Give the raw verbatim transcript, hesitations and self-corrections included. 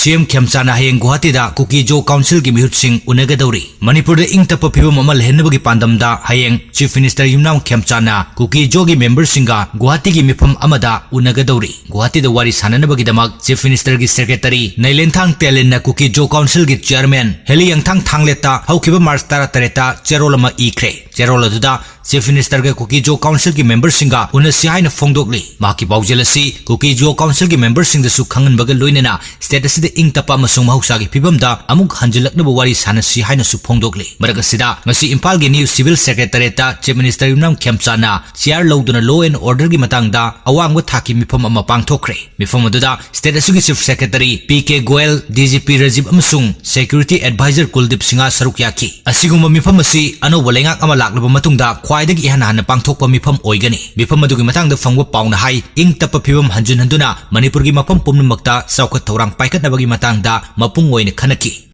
ꯁꯤ ꯑꯦꯝ ꯈꯦꯝꯆꯥꯟꯅ ꯍꯌꯦꯡ ꯒꯨꯋꯥꯍꯥꯇꯤꯗ ꯀꯨꯀꯤ ꯖꯣ ꯀꯥꯎꯟꯁꯤꯜꯒꯤ ꯃꯤꯍꯨꯠꯁꯤꯡ ꯎꯅꯒꯗꯧꯔꯤ꯫ ꯃꯅꯤꯄꯨꯔꯗ ꯏꯪ ꯇꯞꯄ ꯐꯤꯕꯝ ꯑꯃ ꯂꯩꯍꯟꯅꯕꯒꯤ ꯄꯥꯟꯗꯝꯗ ꯍꯌꯦꯡ ꯆꯤꯐ ꯃꯤꯅꯤꯁꯇꯔ ꯌꯨꯝꯅꯥꯝ ꯈꯦꯝꯆꯥꯟꯅ ꯀꯨꯀꯤ ꯖꯣꯒꯤ ꯃꯦꯝꯕꯔꯁꯤꯡꯒ ꯒꯨꯋꯥꯍꯥꯇꯤꯒꯤ ꯃꯤꯐꯝ ꯑꯃꯗ ꯎꯅꯒꯗꯧꯔꯤ꯫ ꯒꯨꯋꯥꯍꯥꯇꯤꯗ ꯋꯥꯔꯤ ꯁꯥꯟꯅꯅꯕꯒꯤꯗꯃꯛ ꯆꯤꯐ ꯃꯤꯅꯤꯁꯇꯔꯒꯤ ꯁꯦꯀ꯭ꯔꯦꯇꯔꯤ ꯅꯩꯂꯦꯟꯊꯥꯡ ꯇꯦꯂꯤꯟꯅ ꯀꯨꯀꯤ ꯖꯣ ꯀꯥꯎꯟꯁꯤꯜꯒꯤ ꯆꯤꯌꯔꯃꯦꯟ ꯍꯦꯂꯤꯌꯥꯡꯊꯥꯡ ꯊꯥꯡꯂꯦꯠꯇ ꯍꯧꯈꯤꯕ ꯃꯥꯔꯆ ꯇꯔꯥꯇꯔꯦꯠꯇ ꯆꯦꯔꯣꯜ ꯑꯃ ꯏꯈ꯭ꯔꯦ꯫ ꯆꯦꯔꯣꯜ ꯑꯗꯨꯗ ꯆꯤꯐ ꯃꯤꯅꯤꯁꯇꯔꯒ ꯀꯨꯀꯤ ꯖꯣ ꯀꯥꯎꯟꯁꯤꯜꯒꯤ ꯃꯦꯝꯕꯔꯁꯤꯡꯒ ꯎꯅꯁꯤ ꯍꯥꯏꯅ ꯐꯣꯡꯗꯣꯛꯂꯤ꯫ ꯃꯍꯥꯛꯀꯤ ꯄꯥꯎꯖꯦꯜ ꯑꯁꯤ ꯀꯨꯀꯤ ꯖꯣ ꯀꯥꯎꯟꯁꯤꯜꯒꯤ ꯃꯦꯝꯕꯔꯁꯤꯡꯗꯁꯨ ꯈꯪꯍꯟꯕꯒ ꯂꯣꯏꯅꯅ ꯁ꯭ꯇꯦꯠ ꯑꯁꯤꯗ ꯏꯪ ꯇꯞꯄ ꯑꯃꯁꯨꯡ ꯃꯍꯧꯁꯥꯒꯤ ꯐꯤꯕꯝꯗ ꯑꯃꯨꯛ ꯍꯟꯖꯤꯜꯂꯛꯅꯕ ꯋꯥꯔꯤ ꯁꯥꯟꯅꯁꯤ ꯍꯥꯏꯅꯁꯨ ꯐꯣꯡꯗꯣꯛꯂꯤ꯫ ꯃꯔꯛ ꯑꯁꯤꯗ ꯉꯁꯤ ꯏꯝꯐꯥꯜꯒꯤ ꯅ꯭ꯌꯨ ꯁꯤꯚꯤꯜ ꯁꯦꯀ꯭ꯔꯦꯇꯔꯤꯌꯦꯠꯇ ꯆꯤꯐ ꯃꯤꯅꯤꯁꯇꯔ ꯌꯨꯝꯅꯥꯝ ꯈꯦꯝꯆꯥꯟꯅ ꯆꯤꯌꯥꯔ ꯂꯧꯗꯨꯅ law and orderꯒꯤ ꯃꯇꯥꯡꯗ ꯑꯋꯥꯡꯕ ꯊꯥꯛꯀꯤ ꯃꯤꯐꯝ ꯑꯃ ꯄꯥꯡꯊꯣꯛꯈ꯭ꯔꯦ꯫ ꯃꯤꯐꯝ ꯑꯗꯨꯗ ꯁ꯭ꯇꯦꯠ ꯑꯁꯤꯒꯤ chief secretary P K Goyal, D G P Rajiv ꯑꯃꯁꯨꯡ ꯁꯦꯀ꯭ꯌꯨꯔꯤꯇꯤ ꯑꯦꯗꯚꯥꯏꯖꯔ ꯀꯨꯜꯗꯤꯞ ꯁꯤꯡꯍ ꯁꯔꯨꯛ ꯌꯥꯈꯤ꯫ ꯑꯁꯤꯒꯨꯝꯕ ꯃꯤꯐꯝ ꯑꯁꯤ ꯑꯅꯧꯕ ꯂꯩꯉꯥꯛ ꯑꯃ ꯂꯥꯛꯂꯕ ꯃꯇꯨꯡꯗ ꯈ꯭ꯋꯥꯏꯗꯒꯤ ꯏꯍꯥꯟ ꯍꯥꯟꯅ ꯄꯥꯡꯊꯣꯛꯄ ꯃꯤꯐꯝ ꯑꯣꯏꯒꯅꯤ꯫ ꯃꯤꯐꯝ ꯑꯗꯨꯒꯤ ꯃꯇꯥꯡꯗ ꯐꯪꯕ ꯄꯥꯎꯅ ꯍꯥꯏ, ꯏꯪ ꯇꯞꯄ ꯐꯤꯕꯝ ꯍꯟꯖꯤꯟꯍꯟꯗꯨꯅ ꯃꯅꯤꯄꯨꯔꯒꯤ ꯃꯐꯝ ꯄꯨꯝꯅꯃꯛꯇ ꯆꯥꯎꯈꯠ ꯊꯧꯔꯥꯡ ꯄꯥꯏꯈꯠꯅꯕꯒꯤ ꯃꯇꯥꯡꯗ ꯃꯄꯨꯡ ꯑꯣꯏꯅ ꯈꯟꯅꯈꯤ꯫